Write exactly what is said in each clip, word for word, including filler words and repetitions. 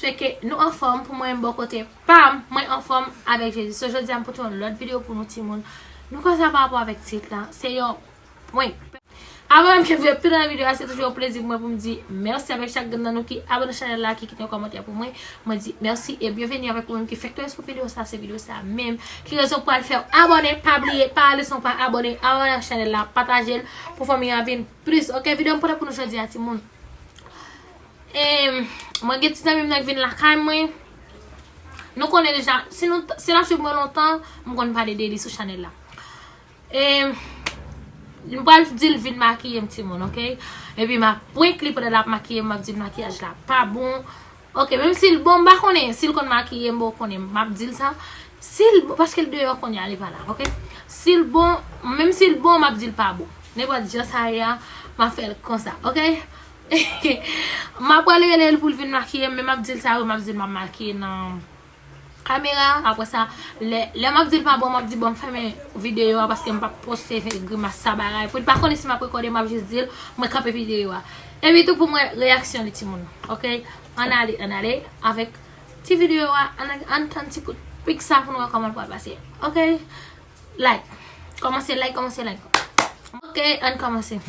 Swete ke nou anfòm, pou mwen menm bò kote pa m, mwen anfòm avèk Jezi. So, jodi a m pote yon lòt videyo pou nou timoun. Nou konn sa pa rapò avèk tit la, se yon prank. Avan menm ke videyo ap tou nan videyo a, se toujou yon plezi pou mwen pou m di mèsi avèk chak grenn nan nou ki abòne chanèl la, ki kite yon kòmantè pou mwen. Mwen di mèsi e byenveni avèk ou menm ki fèk tonbe sou videyo sa, se videyo sa menm ki rezon pral fè w abòne. Pa bliye, pa ale san w pa abòne, abòne ak chanèl la, pataje l pou fanmi an vin plis. Oke, videyo m pote pou nou jodi a, timoun. E, mwen gen ti zanmi m nan k vin lakay mwen. Nou konnen deja, si nou, si n ap swiv mwen lontan, m konn pale de li sou chanèl la. E, m pral di l vin makiye m, timoun, oke? Epi m ap prank li pandan l ap makiye m, m ap di l makiyaj la pa bon. Oke, menm si l bon, m pa konnen, si l konn makiye m, bon, konnen, m ap di l sa. Si l bon, paske l deyò kounye a, li pa la, oke? Si l bon, menm si l bon, m ap di l pa bon. Nenpòt jan sa ye a, m ap fè l konsa, oke? M ap pral rele l pou l vin makiye m, men m ap di l sa yo, m ap di l m ap makiye nan kamera. Apre sa, lè, lè m ap di l pa bon, m ap di, bon, m fèmen videyo a paske m p ap poste grimas sa bagay. Pou l pa konnen si m ap rekòde, m ap jis di l, mwen kanpe videyo a. Epi tou pou mwen reyaksyon li, timoun. Oke? Ann ale, ann ale avèk ti videyo a, ann, ann tann ti kout pik sa pou nou wè kòman l pral pase. Oke? Like. Kòmanse like, kòmanse like. Oke, ann kòmanse.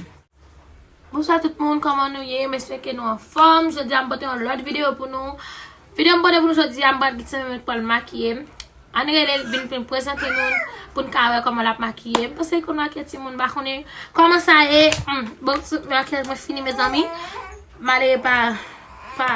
Bonswa tout moun, kòman nou ye? M espere ke nou anfòm. Jodi a m pote yon lòt videyo pou nou. Videyo m pote pou nou jodi a, m pral gen ti zanmi m k pral makiye m. Ann rele l vin pou n prezante nou l, pou n ka wè kòman l ap makiye. M panse l konn makiye timoun, m pa konnen kòman sa ye. Hmm, bon, tout makiyaj mwen fini, mezanmi. M ale pa, pa,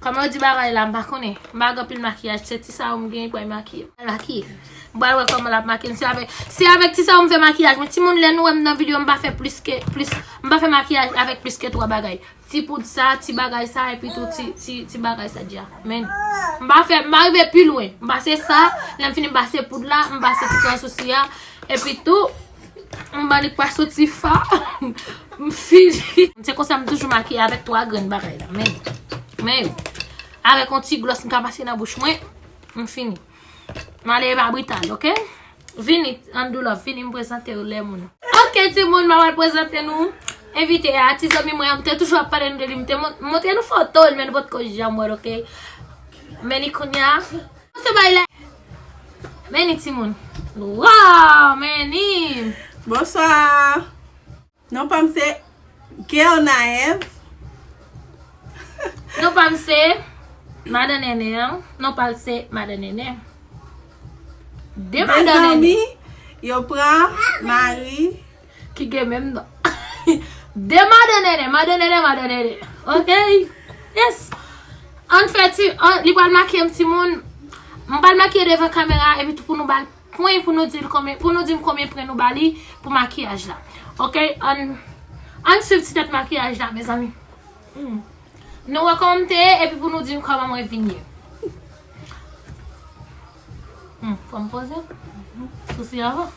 kòman yo di bagay la, m pa konnen. M pa gen anpil makiyaj, se ti sa yo m gen pou al makiye. Al makiye. M pral wè kòman l ap makiye m. Se avèk, se avèk ti sa yo m fè makiyaj. Men timoun, lè nou wè m nan videyo, m pa fè plis ke, plis, m pa fè makiyaj avèk plis ke twa bagay. Ti poud sa, ti bagay sa, epi tou ti, ti, ti bagay sa dja. Men, m pa fè, m pa rive pi lwen. M pase sa, lè m fini m pase poud la, m pase ti krasousi a, epi tou, m ban li k pa soti fa, m fini. Se konsa m toujou makiye avèk twa grenn bagay la, men, men, avèk yon ti glòs m ka pase nan bouch mwen, m fini. M ale pa brital, oke? Vini, Andrew Love, vini m prezante w lè moun. Oke, timoun, m ap al prezante nou envite a, ti zanmi mwen an, m te toujou ap pale nou de li, m te mon-, montre nou foto l, men nou potko janm wè l, oke? Men li kounye a. Se bay la. Men li, timoun. Waw, men li. Bonswa. Non pa m se Guernaève. Non pa m se Madan Nènè. Non pa l se Madan Nènè. De Madan Nènè. Mezanmi, yo pran mari ki gen menm non. De Madan Nènè, Madan Nènè, Madan Nènè. Oke? Yes. Ann fè ti, ann, li pral makiye m timoun. M pral makiye devan kamera epi tou pou nou ba l pwen pou nou di l konbyen, pou nou di m konbyen pwen nou ba li pou makiyaj la. Oke, ann, ann swiv ti tèt makiyaj la, mezanmi. Hmm. Nou wè kòman m te ye, epi pou nou di m kòman mwen vin ye. Hmm, fò m poze. Sousi avan.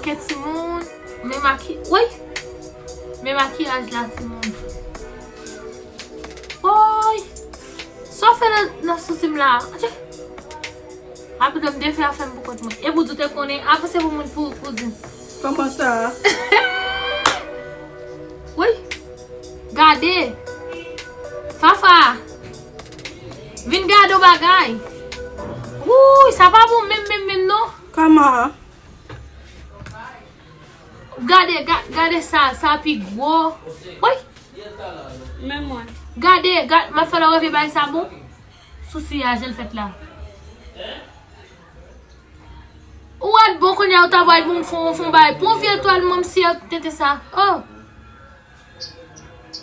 Ke timoun, men maki-, woy! Men makiyaj la, timoun. Woy! Sa w fè nan, nan sousi m la? Atche! Rapid, m te fè afè m pou kont mwen. E pou di w te konnen, avanse pou moun pou, pou di. Kòman sa? Woy! Gade! Fafa! Vin gade w bagay! Woy! Sa pa bon menm, menm, menm, non! Kòman? Gade, ga-, gade sa, sa pi gwo. Woy! Men mwen. Gade, gade, m ap fè lè w reve bay sa bon. Sousi a, jan l fèt la. Ou wè l bon kounye a, ou ta bay bon fon, fon bay. Pran vye twal, manm si yo tete sa. Oh!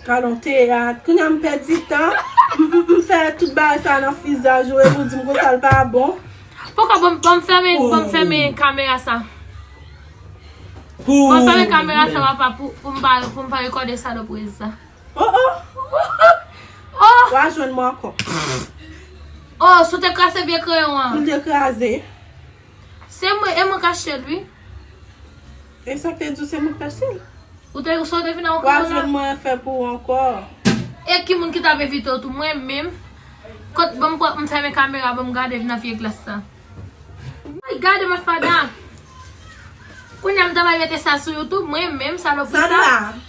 Gade yon teyat. Kounye a m pèdi tan. M, m, m fè tout bagay sa nan fizaj ou epi w di m konsa l pa bon. Poko, ban m, ban m fèmen, ban m fèmen kamera sa. Ban m fèmen kamera sa, papa, pou, pou m pa, pou m pa rekòde salopriyez sa. Oh, oh! Oh! W a jwenn mwen ankò. Oh, si w te kraze vye kreyon an. Pou l te kraze. Se mwen, e mwen k achte l, wi. E sa k te di w se mwen k te achte l? Ou te, ou sa w te vin ak yon kreyon la? W a jwenn mwen fè pou w ankò. E ki moun ki t ap envite w tou? Mwen menm. Kot, ban m pran, m fèmen kamera, ban m gade nan vye glas sa. Ay, gade mafada. Kounye a m ta pral mete sa sou YouTube, mwen menm, salopri sa. Sandra.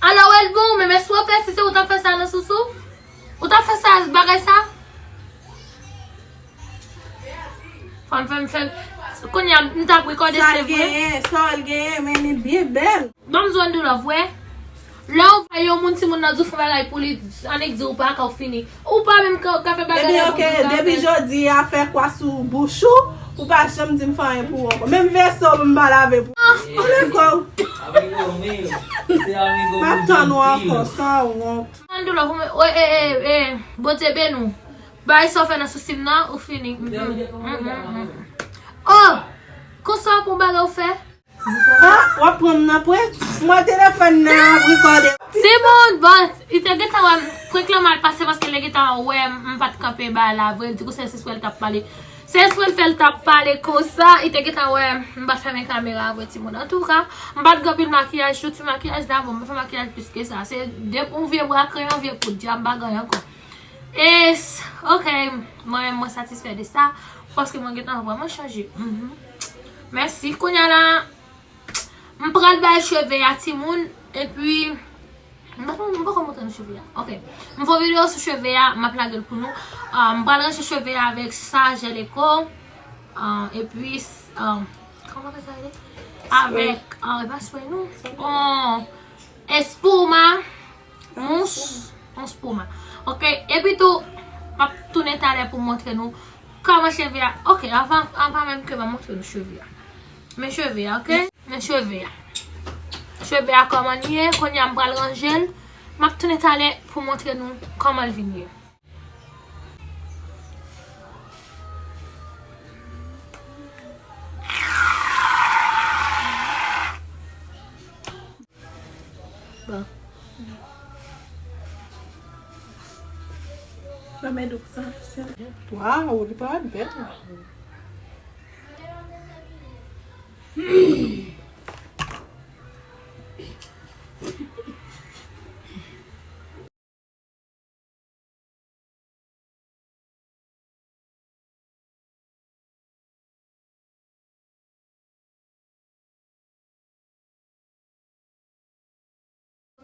Alò, w wè l bon, men, men si w fè, si se ou t ap fè sa nan sousou? Ou t ap fè sa, bagay sa? Fò n fè m fè l. Kounye a, m t ap rekòde, se vre. Sa l genyen, sa l genyen, men li byen bèl. Ban m di w ann di w love, wè. Lè w vle yon moun, timoun nan di w fè bagay pou li, annik di w pa ka, w fini. Ou pa menm ka, ka fè bagay la pou ou ka fè. Ebyen, oke, depi jodi a, fè kwa sou bouch ou, ou pa janm di m fè anyen pou ou ankò. Menm vese w, m pa lave pou ou. Amigo, amigo mío. Se amigo mío. M ap tann ou ankò, san wont. Ann di w love, wè, e, e, e, Bondye beni w. Bay sa w fè nan sousi m nan, ou fini. Mm, mm, mm, mm. Oh! Konsa w pran bagay ou fè? Ah, w ap pran m nan prank? M wè telefòn nan ap rekòde. Timoun, bon, li te gentan wè m, prank lan mal pase paske li gentan wè m, m pa t kanpe bagay la vre, dikou se espre l t ap pale. Se espre l fè l t ap pale konsa, li te gentan wè m pa t fèmen kamera vre, timoun. Antouka, m pa t gen anpil makiyaj, tout ti makiyaj la, bon, m pa fè makiyaj plis ke sa. Se de, yon vye bwa kreyon, vye poud, dja m pa gen anyen ankò. E, ok, mwen, mwen satisfè de sa, paske mwen gentan vrèman chanje. Mhm. Mèsi. Kounye a la, m pral bay cheve a timoun, epi, m pa, m poko montre nou cheve a. Ok. M fè yon videyo sou cheve a, m ap lage l pou nou. Ah, m pral ranje cheve a avèk sa, jèl eko. Ah, epi, ah, kòman sa rele? Avèk, ah, e pa spray, non. Bon, espuma. Mous, mous pou mwen. Ok, epi tou, m ap tounen talè pou montre nou kòman cheve a. Ok, avan, avan menm ke m ap montre nou cheve a. Men cheve a, ok? Men cheve a. Cheve a kòman l ye, kounye a m pral ranje l. M ap tounen talè pou montre nou kòman l vin ye. Bon. Nan men douk sa, se... Waw, li pa bèl.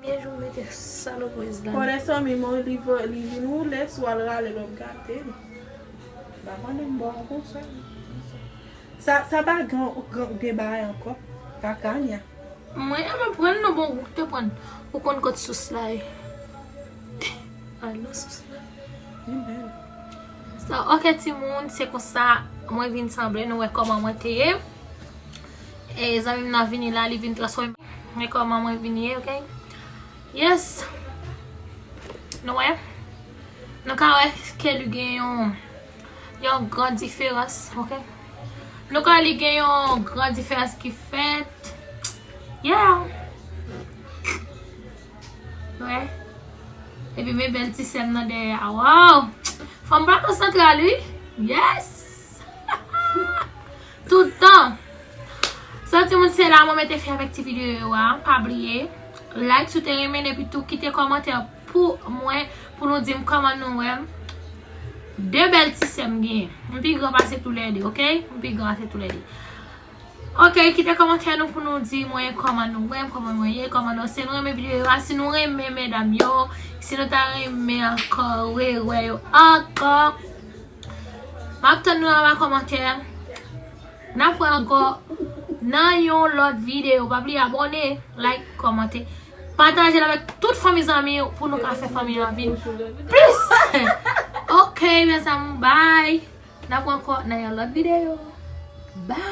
Premye jou m mete salopriyez la. Konnen sanmi m, li, li vin woule sou al rale lòt gate li. M pa konnen m ba w konsa. Sa, sa pa gen, gen, gen bagay ankò. Kaka nya. Mwen, e mwen pran l non, bon, ou te pran l. Ou konn kot sous la ye. Al nan sous la. Li bèl. So, ok, timoun, se konsa mwen vin sanble. Nou wè kòman mwen te ye. E zanmi m nan vini la, li vin transfòme. Men kòman mwen vin ye, ok? Yes. Nou wè? Nou ka wè ke li gen yon, yon gran diferans, ok? Nou ka wè li gen yon gran diferans ki fèt. Yeah. Wè. Epi men bèl ti sè m nan dèyè a. Wow! Fanm pa konsantre al, wi. Yes! Tout tan. Timoun, se la mwen mete fen avèk ti videyo a. Pa bliye like si w te renmen, epi tou kite kòmantè pou mwen, pou nou di m kòman nou wè m. De bèl ti sè m genyen. M pi gran pase toulède, oke? M pi gran pase toulède. Oke, kite kòmantè nou pou nou di mwen kòman nou wè m, kòman nou ye, kòman nou, si nou renmen videyo a, si nou renmen medam yo, si nou ta renmen ankò rewè yo ankò. M ap tann nou anba kòmantè. N ap wè ankò nan yon lòt videyo. Pa bliye abòne, like, kòmante, pataje l avèk tout fanmi zanmi w pou nou ka fè fanmi an vin plis. Oke, mes amours, bye. N ap wè ankò nan yon lòt videyo. Bye.